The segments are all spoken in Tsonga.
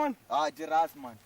mani. Ah, jirasi mani.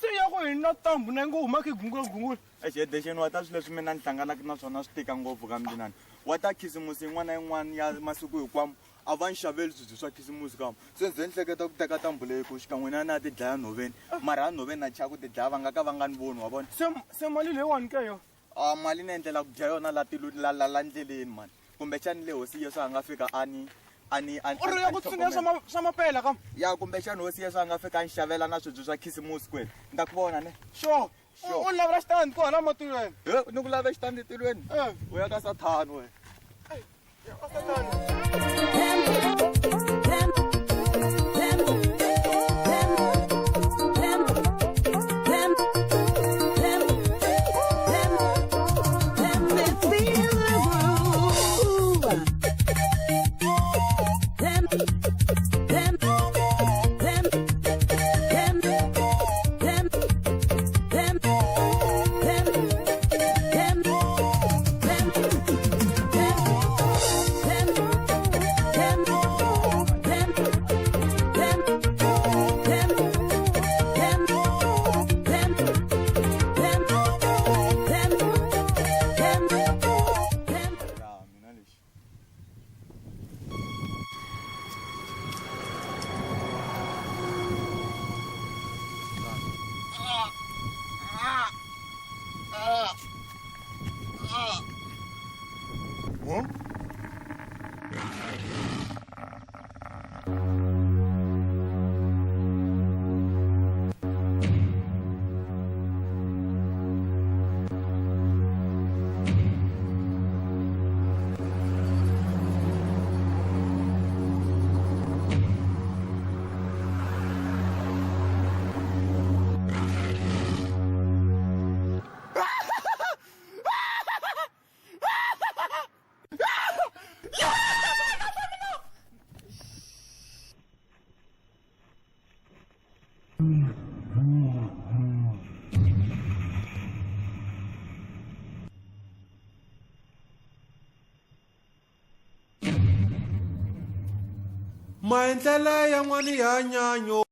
Se ya ku hi na tambu na ngo huma khe gungula gungula. Exihedexeni wa ta swilo leswi mina ni hlanganaka na swona swi tika ngopfu ka mdinani. Wa ta khisimusi yin'wana na yin'wana ya masiku hinkwawo a va ni xaveli swibye swa khisimusi kama. Se nze ni hleketa ku teka tambu leyi ku xikan'we na na ti dlaya nhoveni. Mara a nhoveni na chava ku ti dlaya va nga ka va nga ni voni wa vona. Se se mali leyiwani ke yo. A mali ni endlela ku dya yona la tilu la la la ndleleni mani. Kumbexani le hosi Yesu a nga fika a ni a ni a U ri ya ku tshinya swa swa mapela ka. Ya kumbexani hosi Yesu a nga fika a ni xavela na swibye swa khisimusi kwena. Ni ta ku vona ne. Sure. Sure. U lavela xitandi ko hala matilweni. He, ni ku lave xitandi tilweni. Eh. U ya ka Sathani wena. Ya ka Sathani. Mina lexi. Maendlele yan'wana ya nyanyo.